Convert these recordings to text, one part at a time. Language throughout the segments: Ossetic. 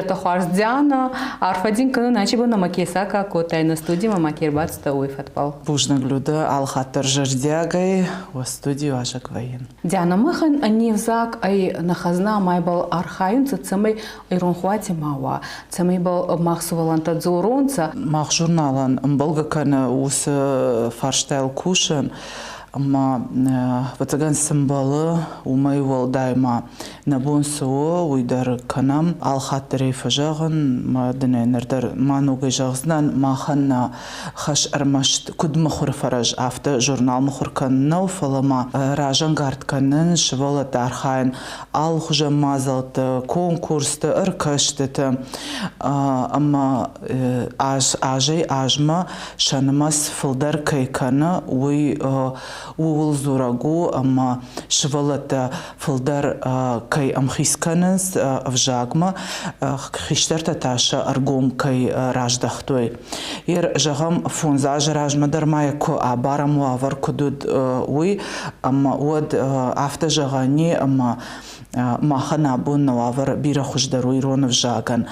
Изӕртӕ хуарз, Диана. Арфӕ дин кӕнун, ачи бон ӕма ке саккаг кодтай нӕ студимӕ ма ке рбацудтӕ, уой фӕдбӕл. Бузныг, Людӕ, алхатт дӕр зӕрдиагӕй уӕ студий уазӕг вӕййын. Диана, махӕн не взаг ӕй нӕ хӕзна ӕма ибӕл архайунцӕ, цӕмӕй иронхуати ма уа, цӕмӕй ибӕл мах сувӕллӕнттӕ дзоронцӕ. Мах журналӕн ӕмбӕлгӕ кӕны уыцы фарстайыл кусын, ӕмӕ, ӕвӕццӕгӕн, цы мбӕлы, уымӕй уӕлдай ма нӕ бон цы у, уый дӕр кӕнӕм. Алхатт дӕр ӕй фӕзӕгъын, мӕ дын ӕй ныр дӕр ма ногӕй зӕгъдзынӕн, махӕн нӕ хӕс ӕрмӕст куыд мыхуыры фӕрӕз, афтӕ журнал мыхуыр кӕнын нӕу, фӕлӕ ма разӕнгард кӕнын, сывӕллӕтты архайын алыхуызон мадзӕлтты, конкурсты, ӕркӕстыты ӕмӕ азӕй-азмӕ сӕ нымӕц фылдӕр кӕй кӕны, уый ууыл дзурӕг у, ӕмӕ сывӕллӕттӕ фылдӕр кӕй ӕмхиц кӕнынц ӕвзагмӕ, хистӕртӕ та сӕ ӕргом кӕй раздӕхтой. Ер, зӕгъӕм, 5 азы размӕ дӕр ма йӕ куы абарӕм уавӕр куыд уыд, уый, ӕмӕ уӕд афтӕ зӕгъӕн и, ӕмӕ махӕн абон нӕ уавӕр бирӕ хуыздӕр у ирон ӕвзагӕн.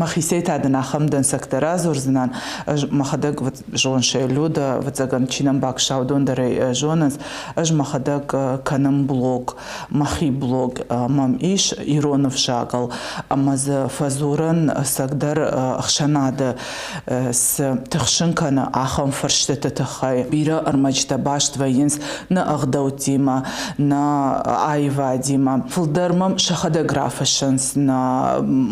Мӕхицӕй та дын ахӕм дӕнцӕгтӕ радзурдзынӕн. Ӕз мӕхӕдӕг зонсӕй Люда, ӕвӕццӕгӕн, чи нӕм бакса, уыдон дӕр ӕй зонынц. Ӕз мӕхӕдӕг кӕнын блог, мӕхи блог мӕм ис ирон ӕвзагыл ӕмӕ дзы фӕдзурын ӕцӕгдӕр ӕхсӕнады цы тыхсын кӕны, ахӕм фӕрстыты тыххӕй. Бирӕ ӕрмӕджытӕ баст вӕййынц нӕ ӕгъдӕуттимӕ, нӕ аивадимӕ. Фылдӕр мӕм сӕхӕдӕг рафыссынц нӕ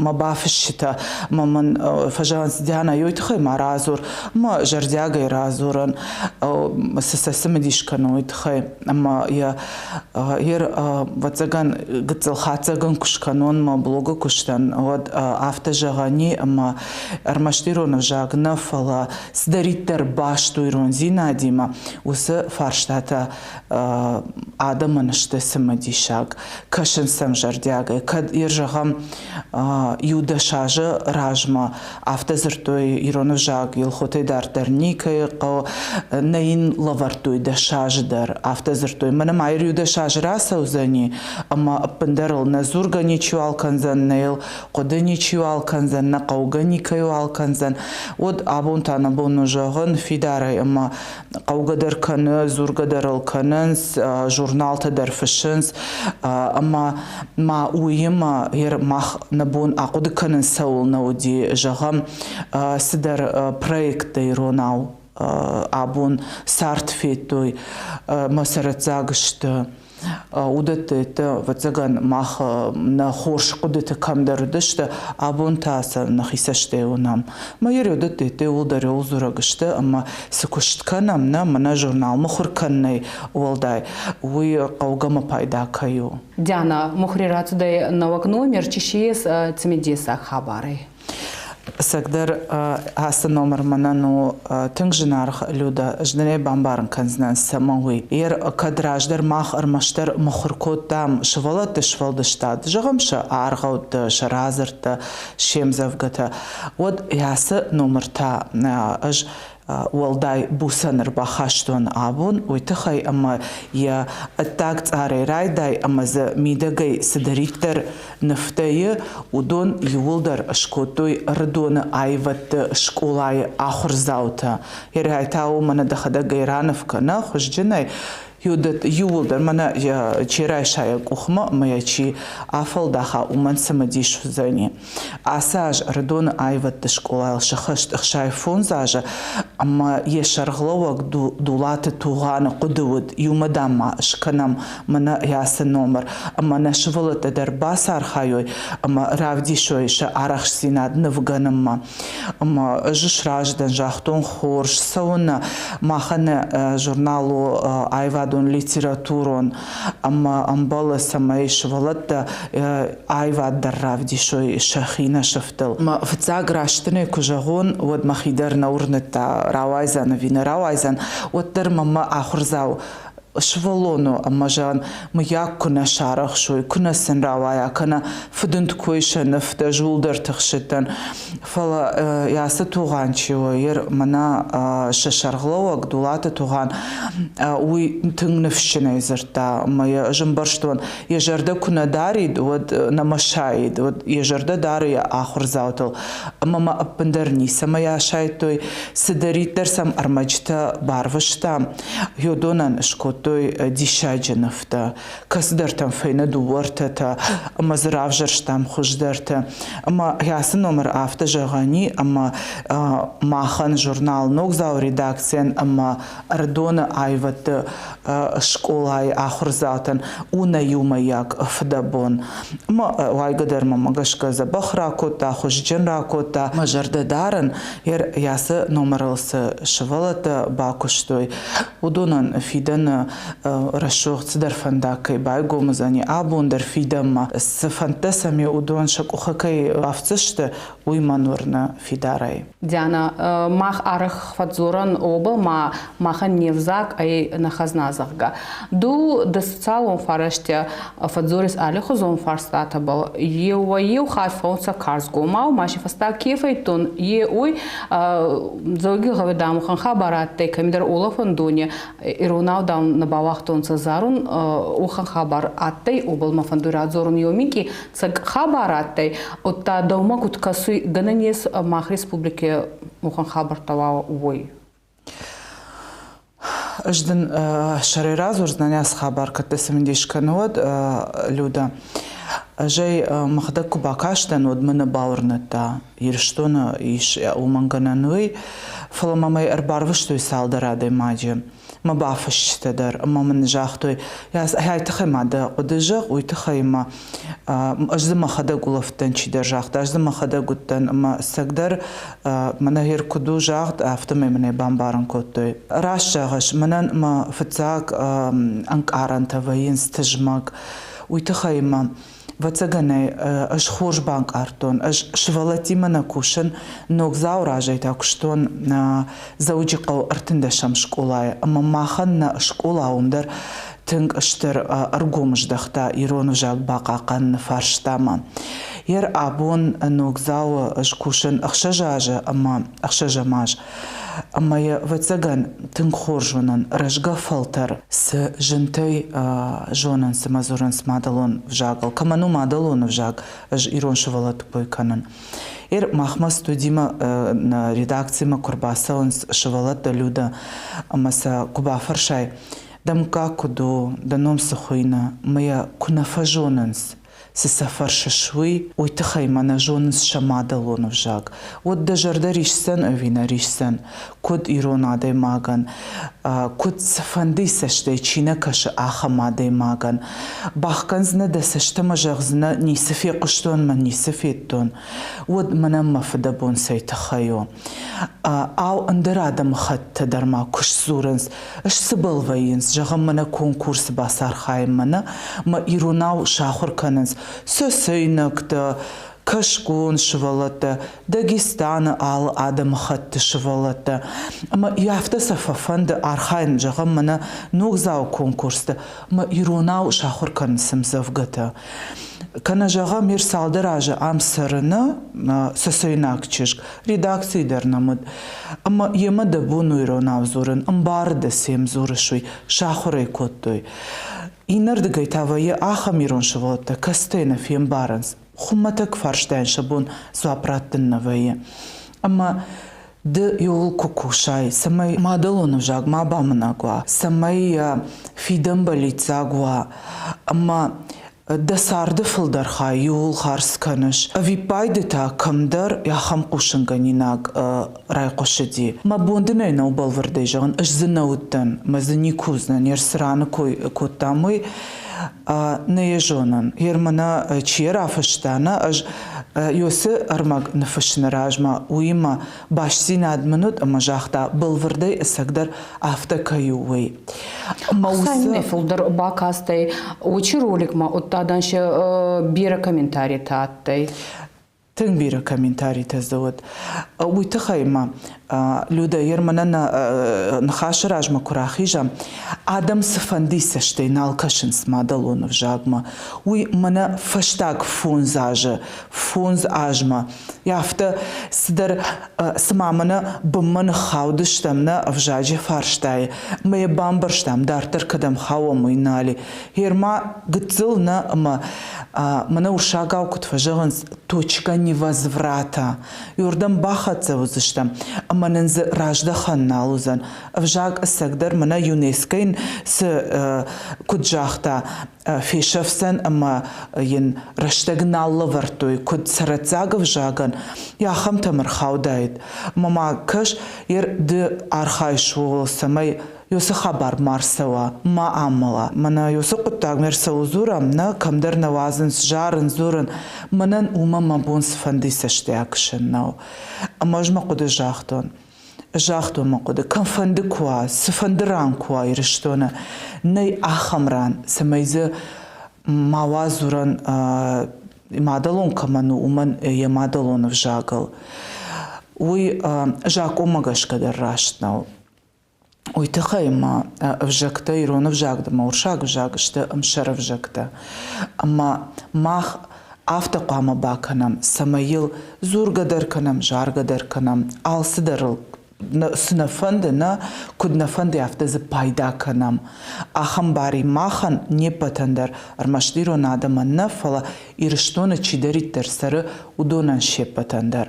мӕ бафысджытӕ мӕ мын фӕзӕгъынц, Диана, ёй тыххӕй ма радзур, мӕ зӕрдиагӕй радзурын, цы сӕ цымыдис кӕны, уый тыххӕй. Ӕмӕ йӕ ер, ӕвӕццӕгӕн, гыццыл хатдзӕгӕн куы скӕнон мӕ блогы куыстӕн, уӕд афтӕ зӕгъӕн и, ӕмӕ ӕрмӕст ирон ӕвзаг нӕ, фӕлӕ цыдӕриддӕр баст у ирондзинадимӕ, уыцы фарстатӕ адӕмӕн сты цымыдисаг, кӕсынц сӕм зӕрдиагӕй. Кӕд йе зӕгъӕм, 10 азы размӕ афтӕ дзырдтой ирон ӕвзаг Елхотӕй дарддӕр никӕй хъӕуы, нӕ йын лӕвӕрдтой 10 азы дӕр, афтӕ дзырдтой, мӕнӕ ма 10 азы рацӕудзӕни, ӕмӕ ӕппындӕр ыл нӕ дзургӕ ничиуал кӕндзӕн, нӕ йыл хъуыды ничиуал кӕндзӕн, нӕ хъӕугӕ никӕйуал кӕндзӕн, уӕд абон та нӕ бон у зӕгъын фидарӕй ӕмӕ хъӕугӕ дӕр кӕны, дзургӕ дӕр ыл кӕнынц, журналтӕ дӕр фыссынц ӕмӕ ма уыимӕ мах нӕ бон ахъуыды кӕнын цӕуылнӕ уыди, зӕгъӕм, цыдӕр проекттӕ иронау абон цард федтой, мӕ цӕрӕццаг сты. Уыдӕттӕ, ӕвӕццӕгӕн, мах нӕ хорз хъуыдыты кӕмдӕр уыдысты, абон та сӕ нӕхи цӕстӕй уынӕм. Мӕ уыдӕттӕ иууылдӕр дзурӕг сты, ӕмӕ цы куыст кӕнӕм, нӕ мӕнӕ журнал мыхуыр кӕнынӕй уӕлдай, уый хъӕугӕ мӕ пайда кӕй у. Диана, мухури рацудӕй нӕуӕг номер, чи си ес цымидесаг хабарӕй? Ӕцӕгдӕр ацы номыр мӕнӕн у тынг зынаргъ, Люда, ӕз дын ӕй бамбарын кӕндзынӕн, цӕмӕн уый. Ер кӕд раздӕр мах ӕрмӕстдӕр мыхуыр кодтам сывӕллӕтты сфӕлдыстад, зӕгъӕм, сӕ аргъӕуттӕ, сӕ радзырдтӕ, се мдзӕвгӕтӕ, уӕд ацы номыр та ӕз уӕлдай буцӕн ӕрбахастон абон, уый тыххӕй ӕмӕ йӕ ӕддаг цъарӕй райдай ӕмӕ дзы мидӕгӕй цыдӕриддӕр нывтӕ и, уыдон иууылдӕр скодтой Ӕрыдоны аивӕдты скъолайы ахуырдзаутӕ. Ерӕй та у мӕнӕ дӕхӕдӕг ӕй раныв кӕнӕ хуызджынӕй, иууылдӕр мӕнӕ чи райса йӕ къухмӕ ӕмӕ йӕ чи афӕлдаха, уымӕн цымыдис уыдзӕни. Ацы аз Ӕрыдоны аивӕдты скъолайыл сыххӕст 65 азы ӕмӕ йӕ сӕргълӕууӕг Дулаты Тугъаны хъуыды уыд, иумӕ, дам, ма скӕнӕм мӕнӕ ацы номыр ӕмӕ нӕ сывӕллӕттӕ дӕр бацархайой ӕмӕ равдисой сӕ арӕхстдзинад нывгӕнынмӕ. Ӕмӕ ӕз сразы дӕн, загътон, хорз, цӕуыннӕ махӕн журнал у аивадон литературон ӕмӕ ӕмбӕлы, цӕмӕй сывӕллӕттӕ аивад дӕр равдисой сӕхи нӕ сыфтыл. Мӕ фыццаг растынӕй куы зӕгъон, уӕд мӕхи дӕр нӕ уырныдта, рауайдзӕн ӕви нӕ рауайдзӕн, уӕддӕр мӕ мӕ ахуырдзау Сывӕллон у ӕмӕ, зӕгъын, мыййаг куы нӕ сарӕхсой, куы нӕ сын рауайа, кӕнӕ фыдынд куы сӕ нывтӕ, зулдӕрты хсыдтӕн. Фӕлӕ ацы Тугъан чи у, ер мӕнӕ сӕ сӕргълӕууӕг Дулаты Тугъан, уый тынг ныфсджынӕй дзырдта ӕмӕ йӕ ӕз ӕмбӕрстон, йӕ зӕрдӕ куы нӕ дарид, уӕд нӕ мӕсаид, уӕд йӕ зӕрдӕ дары йӕ ахуырдзаутыл. Ӕмӕ мӕ ӕппындӕр ницӕмӕй асайдтой, цыдӕриддӕр сӕм ӕрмӕджытӕ барвыстам, уыдонӕн скодтой диссаджы нывтӕ. Кӕцыдӕртӕм фӕйнӕ дыууӕртӕтӕ ӕмӕ дзы равзӕрстам хуыздӕртӕ. Ӕмӕ ацы номыр афтӕ зӕгъӕн и, ӕмӕ махӕн журнал Ногдзау редакцийӕн ӕмӕ Ӕрыдоны аивӕдты скъолайы ахуырдзаутӕн у нӕ иумӕйаг фыдӕбон. Ӕмӕ уайгӕ дӕр мӕмӕ гӕсгӕ дзӕбӕх ракодта, хуызджын ракодта. Мӕ зӕрдӕ дарын, ацы номырыл цы сывӕллӕттӕ бакуыстой, уыдонӕн фидӕны рӕсугъд цыдӕр фӕндаг кӕй байгом уыдзӕни, абон дӕр фидӕнмӕ цы фӕндтӕ сӕм и, уыдон сӕ къухы кӕй бафтдзысты, уый мӕн уырны фидарӕй. Диана, мах арӕх фӕдздзорӕн уобӕл ма махӕн не взаг ӕй нӕ хӕзна, зӕгъгӕ. Ду дӕ социалон фӕрӕзтӕ фӕдздзорис аллихузон фарстатӕбӕл. Еуӕй-еу хатт фӕунцӕ карзгомау, ма си фӕстаг ке фӕйдтон, е уой Дзӕуӕгигъӕуи дамухӕн хабар адтӕй, кӕмидӕр уолӕфӕндони иронау, дам, нӕ бауагътонцӕ зарун, уӕхӕн хабар адтӕй, уобӕл мӕ фӕндуй радзорун еу минкъий цӕг хабар адтӕй, удта дӕумӕ куд кӕсуй, гӕнӕн ес мах республики уӕхӕн хабӕрттӕ уа, уой? Ӕз дын сӕрӕй радзурдзынӕн ацы хабар, кӕд дӕ цымыдис кӕны, уӕд, Люда. Ӕз ӕй мӕхӕдӕг куы бакастӕн, уӕд мӕ нӕ бауырныдта, Ирыстоны ис уымӕн гӕнӕн уый, фӕлӕ мӕм ӕй ӕрбарвыстой цалдӕр адӕймаджы. Мӕ бафысджытӕ дӕр ӕмӕ мын загътой, ай тыххӕй ма дӕ хъуыды зӕгъ, уый тыххӕй ма ӕз дзы мӕхӕдӕг улӕфтӕн чидӕр загъта, ӕз дзы мӕхӕдӕг уыдтӕн ӕмӕ цӕгдӕр мӕнӕ гъер куыд у загъд, афтӕмӕй мын ӕй бамбарын кодтой. Раст зӕгъыс, мӕнӕн мӕ фыццаг ӕнкъарӕнтӕ вӕййынц тызмӕг. Уый тыххӕй мӕ Ӕвӕццӕгӕн ӕй ӕз хорз банкъардтон. Ӕз сывӕллӕттимӕ нӕ кусын, Ногдзауы разӕй та куыстон Дзӕуджыхъӕуы 13-ӕм скъолайы ӕмӕ махӕн нӕ скъола уым дӕр тынг стыр ӕргом здӕхта ирон ӕвзаг бахъахъхъӕныны фарстамӕ. Йер абон Ногдзауы ӕз кусын 6 азы ӕмӕ ӕхсӕзӕм аз. Ӕмӕ йӕ, ӕвӕццӕгӕн, тынг хорз уынын, рӕзгӕ фӕлтӕр цы зынтӕй зонынц ӕмӕ дзурынц мадӕлон ӕвзагыл. Кӕмӕн у мадӕлон ӕвзаг, ӕз ирон сывӕллӕтты кой кӕнын. Эр махмӕ студимӕ, нӕ редакцимӕ куы рбацӕуынц сывӕллӕттӕ Люда ӕмӕ сӕ куы бафӕрсай, дӕ мыггаг куыд у, дӕ ном цы хуыйны, мӕ йӕ куы нӕ фӕзонынц, цы сӕ фӕрсыс, уый, уый тыххӕй мӕ нӕ зонынц сӕ мадӕлон ӕвзаг. Уӕд дӕ зӕрдӕ рисдзӕн ӕви нӕ рисдзӕн? Куыд ирон адӕймагӕн, куыд цыфӕнды цӕстӕй чи нӕ кӕсы, ахӕм адӕймагӕн. Бахгӕндзынӕ дӕ цӕст ӕмӕ зӕгъдзынӕ, ницы фехъуыстон мӕ ницы федтон. Уӕд мӕнӕн мӕ фыдӕбон цӕй тыххӕй у? Ау, ӕндӕр адӕмыхӕттытӕ дӕр ма куы сдзурынц, сцыбӕл вӕййынц, зӕгъӕм, мӕнӕ конкурсы бацархайынмӕ нӕ, мӕ иронау сахуыр кӕнынц цӕцӕйнӕгтӕ, кӕсгон сывӕллӕттӕ, Дагестаны алы адӕмыхатты сывӕллӕттӕ. Ӕмӕ афтӕ сӕ фӕфӕнды архайын, зӕгъӕм, мӕнӕ ногдзау конкурсты мӕ иронау сахуыр кӕнынц ӕмдзӕвгӕтӕ. Кӕнӕ, зӕгъӕм, ир цалдӕр азы ам цӕрыны цӕцӕйнаг чызг, редакцийы дӕр нӕм уыд. Ӕмӕ йемӕ дӕ бон у иронау дзурын, ӕмбары дӕ сӕм дзурыс уый, сахуыр ӕй кодтой. Иннӕрдыгӕй та вӕййы ахӕм ирон сывӕллӕттӕ, кӕцытӕй нӕ фембарынц, хуымӕтӕг фарстайӕн сӕ бон дзуапп раттын нӕ вӕййы. Ӕмӕ ды иуыл куы кусай, цӕмӕй мадӕлон ӕвзаг ма бамынӕг уа, цӕмӕй фидӕн бӕллиццаг уа ӕмӕ дӕ царды фылдӕр хай иуыл хардз кӕныс. Ӕвиппайды та кӕмдӕр ахӕм хъусынгӕнинаг райхъуысыди. Мӕ бон дын ӕй нӕу бӕлвырдӕй зӕгъын, ӕз дзы нӕ уыдтӕн, мӕ дзы никуы уыдзынӕн, не рцыраны кой кодтам, уый нӕ йӕ зонын. Гъер мӕнӕ чи ӕрӕфыста, нӕ, ӕз Йосы ӕрмӕг ныффыссыны размӕ уыимӕ бастдзинад мын уыд ӕмӕ загъта, бӕлвырдӕй ӕцӕгдӕр афтӕ кӕй у, уый. Ӕмӕ уыцы фылдӕр бакастӕй уыцы роликмӕ удта дӕнсе бирӕ комментаритӕ адтӕй. Тынг бирӕ комментаритӕ дзы уыд. Уый тыххӕй ма Люда, ер мӕнӕ нӕ ныхасы размӕ куы рахизӕм, Адӕм цыфӕнды цӕстӕй нал кӕсынц мадӕлон ӕвзагмӕ. Уый мӕнӕ фӕстаг 5 азы, 5 азмӕ афтӕ цыдӕр, цыма мӕнӕ бынмӕ ныххаудыстӕм нӕ ӕвзаджы фарстайы, мӕ йӕ бамбӕрстам, дарддӕр кӕдӕм хауӕм, уый нал и. Гъер-ма гыццыл нӕ ӕмӕ мӕнӕ уырсагау куыд фӕзӕгъынц, точка невозврата. Иордӕм бахӕццӕ уыдзыстӕм, ӕмӕ нын дзы раздӕхӕн нал уыдзӕн. Ӕвзаг ӕцӕгдӕр мӕнӕ ЮНЕСКО-йын цы куыд загъта, фесӕфдзӕн ӕмӕ йын рӕстӕг нал лӕвӕрдтой, куыд цӕрӕццаг ӕвзагӕн, ахӕмтӕм ӕрхаудаид. Ӕмӕ ма кӕс, ер ды архайыс ууыл, цӕмӕй уыцы хабар ма рцӕуа, ма амӕла. Мӕнӕ уыцы хъуыддагмӕ ӕрцӕуыл дзурӕм, нӕ кӕмдӕр нӕ уадзынц зарын, дзурын. Мӕнӕн уымӕ мӕ бон цыфӕнды цӕстӕй акӕсын нӕу. Ӕмӕ ӕз мӕ хъуыды загътон. Загътон мӕ хъуыды, кӕмфӕнды куы уа, цыфӕнды ран куы уа Ирыстоны, нӕй ахӕм ран, цӕмӕй дзы ма уа дзурӕн мадӕлон кӕмӕн у, уымӕн йӕ мадӕлон ӕвзагыл. Уый закъонмӕ гӕсгӕ дӕр раст нӕу. Уый тыххӕй ма ӕвзӕгтӕ, ирон ӕвзаг ӕмӕ уырыссаг ӕвзаг сты ӕмсӕр ӕвзӕгтӕ. Ӕмӕ мах афтӕ хъуамӕ бакӕнӕм, цӕмӕй йыл дзургӕ дӕр кӕнӕм, заргӕ дӕр кӕнӕм, алцыдӕр ыл цы нӕ фӕнды, нӕ, куыд нӕ фӕнды, афтӕ дзы пайда кӕнӕм. Ахӕм бар и махӕн не ппӕтӕн дӕр, ӕрмӕст ирон адӕмӕн нӕ, фӕлӕ Ирыстоны чидӕриддӕр цӕры, уыдонӕн се ппӕтӕн дӕр.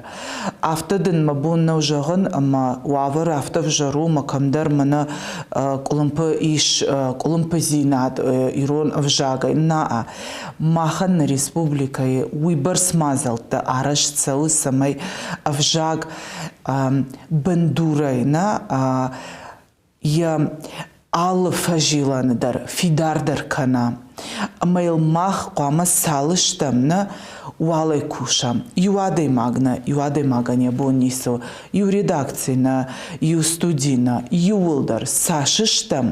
Афтӕ дын мӕ бон нӕу зӕгъын, ӕмӕ уавӕр афтӕ ӕвзӕр у, ӕмӕ кӕмдӕр мӕнӕ къуылымпы ис къуылымпыдзинад ирон ӕвзагӕй. Нӕ, махӕн нӕ республикӕйы уыйбӕрц мадзӕлттӕ арӕзт цӕуы, цӕмӕй ӕвзаг бындурӕй нӕ йӕ алы фӕзилӕны дӕр фидардӕр кӕна. Ӕмӕ йыл мах хъуамӕ цал стӕм, нӕ, уалӕй кусӕм. Иу адӕймаг нӕ, иу адӕймагӕн йӕ бон ницы у. Иу редакци нӕ, иу студи нӕ, иууылдӕр цас стӕм,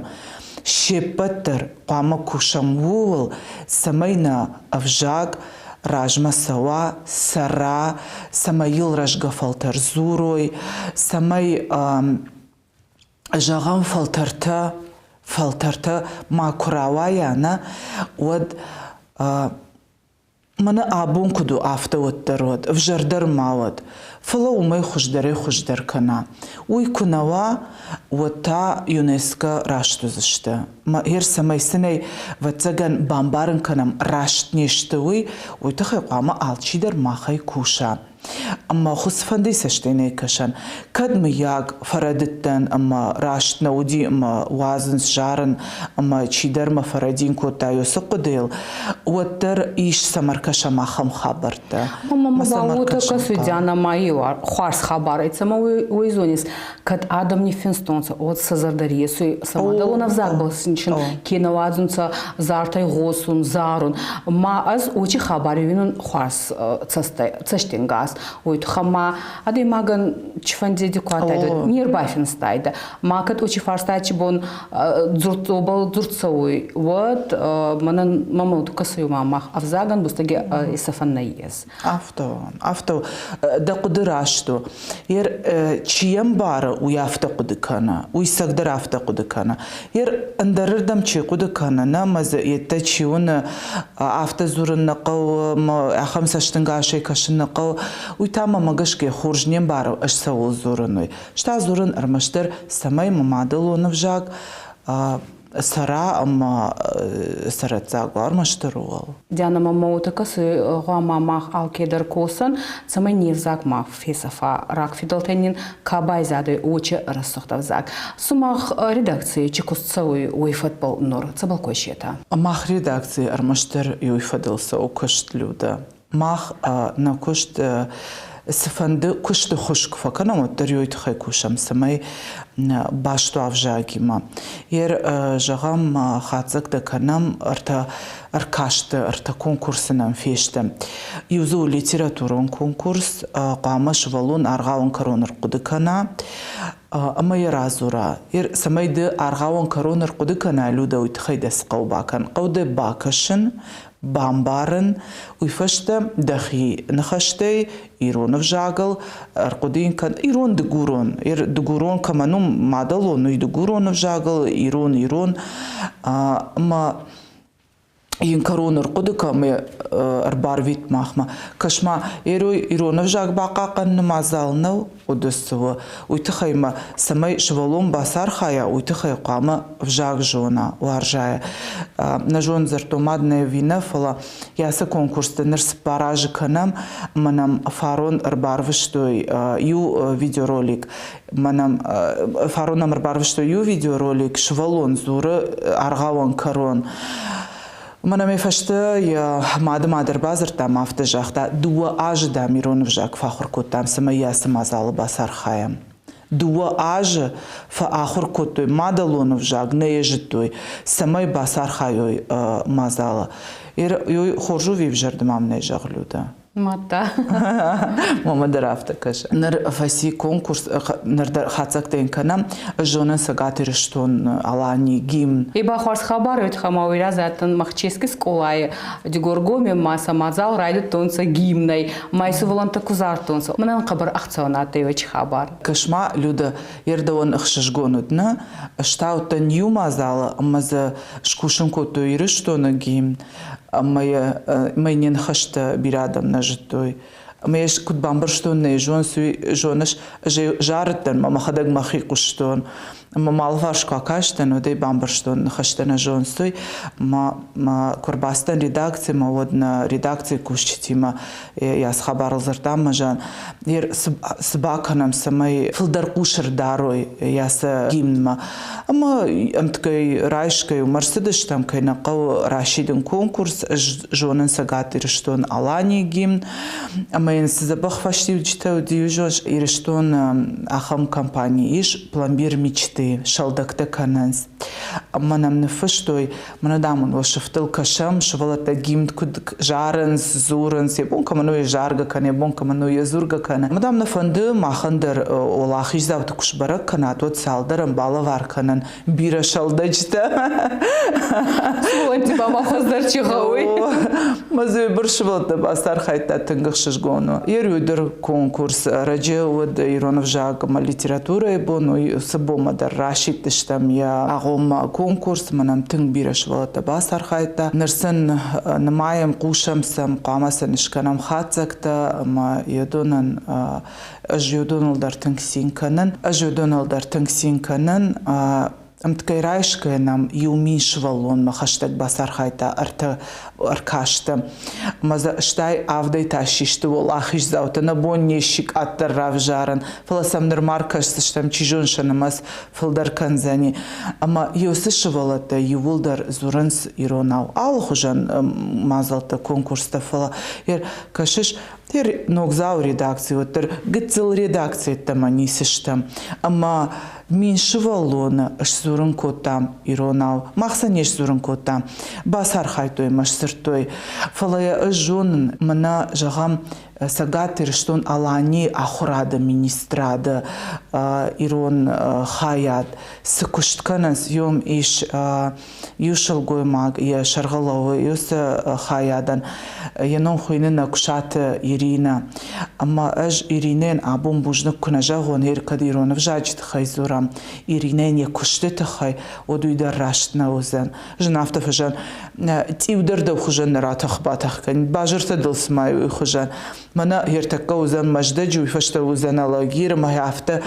се ппӕт дӕр хъуамӕ кусӕм ууыл, цӕмӕй нӕ ӕвзаг размӕ цӕуа, цӕра, цӕмӕй йыл рӕзгӕ фӕлтӕр дзурой, цӕмӕй зӕгъӕм, фӕлтӕртӕ ма куы рауайа, нӕ, уӕд мӕнӕ абон куыд у, афтӕ уӕддӕр уӕд, ӕвзӕрдӕр ма уӕд, фӕлӕ уымӕй хуыздӕрӕй хуыздӕр кӕна. Уый куы нӕ уа, уӕд та ЮНЕСКО раст уыдзысты. Гъер цӕмӕй сын ӕй, ӕвӕццӕгӕн, бамбарын кӕнӕм, раст не сты, уый, уый тыххӕй хъуамӕ алчидӕр махӕй куса. Ӕмӕ хуыцфӕнды цӕстӕй нӕ кӕсӕн. Кӕд, мыййаг, фӕрӕдыдтӕн ӕмӕ раст нӕ уыди ӕмӕ уадзынц зарын ӕмӕ чидӕр мӕ фӕрӕдин кодта уыцы хъуыдыйыл, уӕддӕр ис цӕмӕ ркӕсӕм ахӕм хабӕрттӕ. Ӕмӕ ма уотӕ кӕсуй Диана ма еу хуарз хабар ӕй, цӕмӕ уой зонис, кӕд адӕм ниффинстонцӕ, уӕд сӕ зӕрдӕ ресуй, сӕ мадӕлон ӕвзагбӕл син ке нӕ уадзунцӕ зартӕй гъосун, зарун. Ма ӕз уочи хабари уинун хуарз цӕстингас. Уой туххӕн ма адӕймагӕн чифӕнди ку адтайдӕ, не рбафинстайдӕ. Ма кӕд уочи фарстачи бон дзурдбӕл дзурд цӕуй, уӕд мӕнӕн мӕмӕ кӕсуй ма мах ӕвзагӕн бустӕги исӕфӕн нӕййес. Афтӕ, афтӕ дӕ хъуыды раст у. Ер чи йӕ мбары, уый афтӕ хъуыды кӕны, уый цӕгдӕр афтӕ хъуыды кӕны. Ер ӕндӕрырдӕм чи хъуыды кӕны, нӕ ӕмӕ дзы йедтӕ чи уыны, афтӕ дзурын нӕ хъӕуы, ахӕм цӕстӕнгасӕй кӕсын нӕ хъӕуы, уый та мӕмӕ гӕсгӕ хорз не мбары, ӕз цӕуыл дзурын, уый. Ӕз та дзурын ӕрмӕстдӕр, цӕмӕй мӕ мадӕлон ӕвзаг цӕра ӕмӕ цӕрӕццаг уа, ӕрмӕстдӕр ууыл. Диана мӕмӕ уотӕ кӕсуй, гъома мах алкедӕр косӕн, цӕмӕй не взаг ма фесӕфа. Рагфидӕлтӕй нин ка байзадӕй, уочи рӕсугъд ӕвзаг. Сумах редакций чи куст цӕуй, уой фӕдбӕл нур цӕбӕл косетӕ? Мах редакций ӕрмӕстдӕр уой фӕдыл цӕуы куыст, Людӕ. Мах нӕ куыст цыфӕнды куысты хуыз куы фӕкӕнӕм, уӕддӕр уый тыххӕй кусӕм, цӕмӕй баст уа ӕвзагимӕ. Ер, зӕгъӕм, хатдзӕгтӕ кӕнӕм ӕртӕ ӕркасты, ӕртӕ конкурсы нӕм фесты. Иу дзы у литературон конкурс, хъуамӕ сывӕллон аргъауӕн кӕрон ӕрхъуыды кӕна ӕмӕ йӕ радзура. Цӕмӕй ды аргъауӕн кӕрон ӕрхъуыды кӕнай, Людӕ, уый тыххӕй дӕ цы хъӕуы бакӕн? Хъӕуы дӕ бакӕсын, Бамбарын, уый фӕстӕ дӕхи ныхӕстӕй ирон ӕвзагыл ӕрхъуыды йын кӕн ирон-дыгурон. Дыгурон кӕмӕн у мадӕлон, уый дыгурон ӕвзагыл, ирон-ирон. Ӕмӕ йын кӕрон ӕрхъуыды кӕм ӕрбарвит махмӕ. Кӕс-ма, ирон ӕвзаг бахъахъхъӕныны мадзал нӕу, хъуыды цы у, уый тыххӕй ма, цӕмӕй сывӕллон бацархайа, уый тыххӕй хъуамӕ ӕвзаг зона, уарза. Нӕ зон дзырдтон мад нӕ ӕви нӕ, фӕлӕ йӕ ацы конкурсты ныр цыппар азы кӕнӕм, ӕмӕ нӕм фарон ӕрбарвыстой иу видеоролик. Мӕнӕм фарон нӕм ӕрбарвыстой иу видеоролик, сывӕллон дзуры аргъауӕн кӕрон. Мӕнӕ мӕ фӕстӕ йӕ мады мад ӕрбадзырдта ӕмӕ афтӕ загъта, дыууӕ азы, дам, ирон ӕвзаг фӕахуыр кодтам, цӕмӕй йӕ ацы мадзалы бацархайӕм. Дыууӕ азы фӕахуыр кодтой мадӕлон ӕвзаг, нӕ йӕ зыдтой, цӕмӕй бацархайой мадзалы. Хорз у ӕви мам нӕ зӕгъы Людӕ? Мадта. Мамӕ дӕр афтӕ кӕсы. Ныр фӕци конкурс, ныр дӕр хатдзӕгтӕ йын кӕнӕм. Ӕз зонын Цӕгат Ирыстон, Алани, гимн. И ба хуарз хабар уӕд хама уой разӕттӕн Махчески скъолайи Дигоргоми ма сӕ мадзал райдӕдтонцӕ гимнӕй, ма сувӕллӕнттӕ ку зардтонцӕ. Мӕнӕн хъӕбӕр ӕхцӕуӕн адтӕй уӕчи хабар. Кӕс-ма, Людӕ, ердӕуӕн ӕхсызгон уыд, нӕ? Ӕстаудтӕн иу мадзалы ӕмӕ дзы скусын кодтой Ирыстоны гимн. Ӕмӕ йӕ не ныхӕстӕ бирӕ адӕм нӕ зыдтой. Ӕмӕ йӕ куыд бамбӕрстон, нӕ зоныс, зоныс, ӕз ӕй зарыдтӕн, мӕ мӕхӕдӕг мӕхи хъуыстон. Ӕмӕ мӕ алыварс куы акастӕн, уӕд ӕй бамбӕрстон, ныхӕстӕ нӕ зоныс, Мӕ, мӕ куы ӕрбацыдтӕн редакцимӕ, уӕд нӕ редакцийы кусджытимӕ йӕ цы хабарыл дзырдтам, мӕ зӕгъын, цы бакӕнӕм, цӕмӕй фылдӕр хъус ӕрдарой йӕ сӕ гимнмӕ. Ӕмӕ ӕмткӕй райсгӕ уымӕ ӕрцыдыстӕм, кӕй нӕ хъӕуы расидын конкурс, ӕз зонын Цӕгат Ирыстон-Аланийы гимн, ӕмӕ йын цы дзӕбӕх фӕстиуджытӕ уыди, уый Ирыстоны ахӕм компани ис, Пломбир мечты, сӕлдӕгтӕ кӕнынц. Ӕмӕ нӕм ныффыстой, мӕнӕ дам уын уӕ сыфтыл кӕсӕм, сывӕллӕттӕ гимн куыд зарынц, дзурынц, йӕ бон кӕмӕн у йӕ заргӕ кӕны, йӕ бон кӕмӕн у йӕ дзургӕ кӕны. Ӕмӕ дам нӕ фӕнды махӕн дӕр уӕлахиздзауты куы сбӕрӕг кӕнат, уӕд цалдӕрӕн балӕвар кӕнын бирӕ сӕлдӕджытӕ. Сывӕллӕтти ба ма хуыздӕр чи гъӕуй. Мӕ дзы быр сывӕллӕттӕ бацархайдта тынг ӕхсызгон у. Йе дӕр конкурс ӕрӕджы уыд ирон ӕвзаг ӕмӕ литературӕйы бон, уый уыцы бонмӕ дӕр расидтыстӕм йӕ агъоммӕ конкурс, мӕнӕн тынг бирӕ сывӕллӕттӕ бацархайдта. Ныр сын нымайӕм, хъусӕм сӕм, хъуамӕ сын скӕнӕм хатдзӕгтӕ ӕмӕ уыдонӕн ӕз уыдоныл дӕр тынг цин кӕнын. Ӕз уыдоныл дӕр тынг цин кӕнын. Ӕмткӕй райсгӕ нӕм иу мин сывӕллонмӕ хӕстӕг бацархайдта ӕртӕ ӕркасты. Ӕмӕ дзы стӕй авдӕй та систы уӕлахиздзаутӕ. Нӕ бон не сси къаддӕр равзарын, фӕлӕ сӕм нырма ӕркӕсдзыстӕм, чи зоны сӕ нымӕц фылдӕр кӕндзӕни. Ӕмӕ уыцы сывӕллӕттӕ иууылдӕр дзурынц иронау. Алыхуызӕн мадзӕлттӕ, конкурстӕ, фӕлӕ кӕсыс, Ногдзау редакци уӕддӕр гыццыл редакци ӕддӕмӕ ницы стӕм. Ӕмӕ мин сывӕллоны сдзурын кодтам иронау. Мах сӕ не сдзурын кодтам. Бацархайдтой ӕмӕ сдзырдтой. Фӕлӕ йӕ ӕз зонын, мӕнӕ, зӕгъӕм, Цӕгат Ирыстон-Аланийы ахуырады министрады ирон хайад цы куыст кӕнынц, уым ис иу сылгоймаг йӕ сӕргъы лӕууы уыцы хайадӕн. Йӕ ном хуыйны Нӕкуысаты Иринӕ. Ӕмӕ ӕз Иринӕйӕн абон бузныг куы нӕ зӕгъон, ер кӕд ирон ӕвзаджы тыххӕй дзурӕм, Иринӕйӕн йӕ куысты тыххӕй, уӕд уый дӕр раст нӕ уыдзӕн. Зын афтӕ фӕзӕн, цъиу дӕр дӕу хуызӕн нӕ ратӕх-батӕх кӕнид, базыртӕ дыл цыма уый хуызӕн. Мӕнӕ ӕртӕккӕ уыдзӕн Мӕздӕджы, уый фӕстӕ уыдзӕн Алагиры, мӕ афтӕ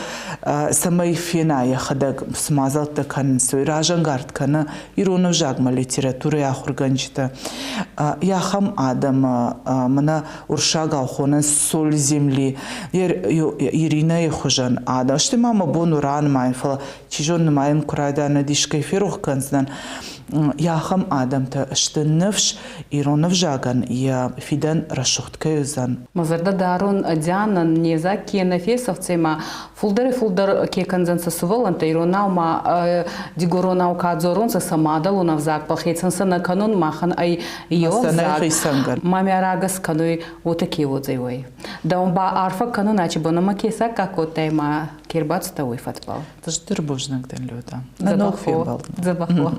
цӕмӕй фена йӕхӕдӕг, цы мадзӕлттӕ кӕнынц, уый разӕнгард кӕны ирон ӕвзагмӕ литературӕйы ахуыргӕнджытӕ. Ахӕм адӕмы мӕнӕ уырыссагау хонынц соль земли, Иринӕйы хуызӕн адӕм. Стӕй ма мӕ бон у ранымайын, фӕлӕ чи зоны нымайын куы райдайын, уӕд искӕй ферох кӕндзынӕн. Ахӕм адӕмтӕ сты ныфс, ирон ӕвзагӕн йӕ фидӕн рӕсугъд кӕй уыдзӕн. Мӕ зӕрдӕ дарун Дианӕн не взаг ке нӕ фесӕфдзӕй ма фулдӕрӕй-фулдӕр ке кӕндзӕнцӕ сувӕллӕнттӕ иронау ма дигоронау ка дзоронцӕ сӕ мадӕлон ӕвзагбӕл хецӕн сӕ нӕ кӕнун махӕн ӕй еу ӕвзаг. Ма мӕ рагӕс кӕнуй уотӕ ке уодзӕй уой. Дӕун ба арфӕ кӕнун ачи бонӕмӕ ке саккаг кодтай ма ке рбацудтӕ уой фӕдбӕл. Стыр бузныг дын, Люда. Нӕ ног фембӕлдмӕ. Дзӕбӕх уо.